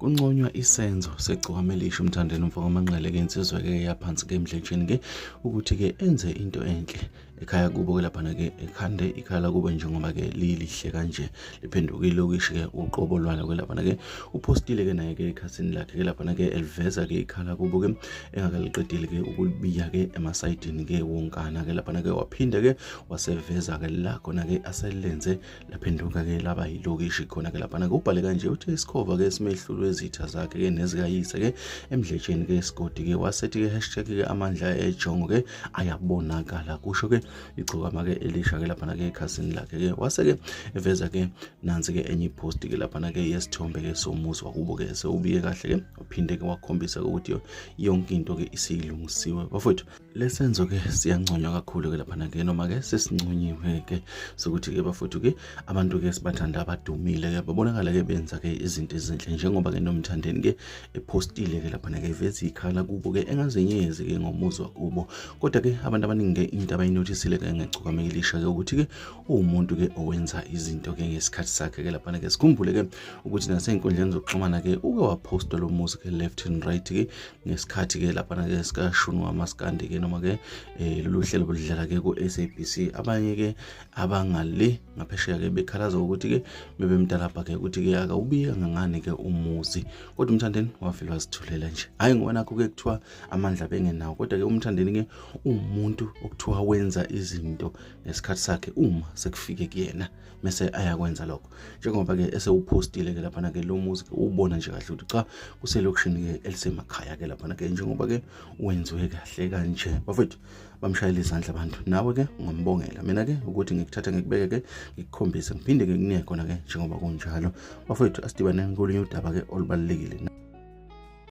Kunconywa isenzo segcokama elisha uMthandeni umfokaManqele ke insizwa ke yaphansi ke emdletsheni ke ukuthi ke enze into enhle ekhaya kubo ke laphana ke ekhande ikhaya lakubo njengoba ke lilihle kanje liphenduke ilokishi ke uqobo lwalo ke laphana ke uphostile ke naye ke ekhasini lakhe ke laphana ke eliveza ke ikhala kubo ke engakaliqedile ke ukulibiya ke emasayidini ke wonkana ke laphana ke waphinde ke waseveza ke la khona ke aselenze laphenduka-ke laba yilokishi khona-ke laphana-ke ubhale kanje uthi isikhova-ke simehlulwe izitha zakhe-ke nezikayise-ke emdletsheni-ke esigodi-ke wasethi-ke hashtag-ke amandla ejongo-ke ayabonakala kusho-ke igcokama-ke elisha-ke laphana-ke ekhasini lakhe-ke wase-ke eveza-ke nansi-ke enye ipost-ke laphana-ke yesithombe-ke somuzi wakubo-ke sewubiye kahle-ke waphinde-ke wakhombisa ukuthi yonke into-ke isiyilungisiwe bafowethu Lesenzo ke siyanconywa kakhulu ke laphana ke noma ke sesinconyiwe ke sokuthi ke bafuthu ke abantu ke sibathanda abadumile ke babonakala ke benza ke izinto ezinhle njengoba ke noMthandeni ke epostile ke laphana ke vezi ikhala kubo ke engazenyezi ke ngomuzwa kubo kodwa ke abantu abaningi ke into abayinothisile ke ngegcokama elisha ke ukuthi ke uwumuntu ke owenza izinto ke ngesikhathi sakhe ke laphana ke sikhumbule ke ukuthi nasey'nkundleni zokuxhumana ke uke waphosta lo muzi ke left and right ke ngesikhathi ke laphana ke sikashuni wamaskandi ke noma ke eh, lolu hlelo boludlala ke ku-SABC abanye ke abangale ngaphesheya ke bekhalaza ukuthi ke bebemtalabha ke ukuthi ke akawubika ngangani ke umuzi kodwa uMthandeni wavele wazithulela nje hhayi ngoba nakho ke kuthiwa amandla bengenawo kodwa ke uMthandeni ke uwumuntu okuthiwa wenza izinto ngesikhathi sakhe uma sekufike kuyena mese ayakwenza lokho njengoba-ke esewuphostile-ke laphana-ke lo muzi ke uwubona nje kahle ukuthi cha kuselokishini-ke elisemakhaya-ke laphana-ke njengoba-ke wenziwe kahle kanje bafowethu bamshayela izandla abantu nawe-ke ungambongela mina-ke ukuthi ngikuthatha ngikubeke-ke ngikukhombise ngiphinde-ke ngikunike khona-ke njengoba kunjalo bafowethu asidibaneni kolunye udaba-ke olubalulekile.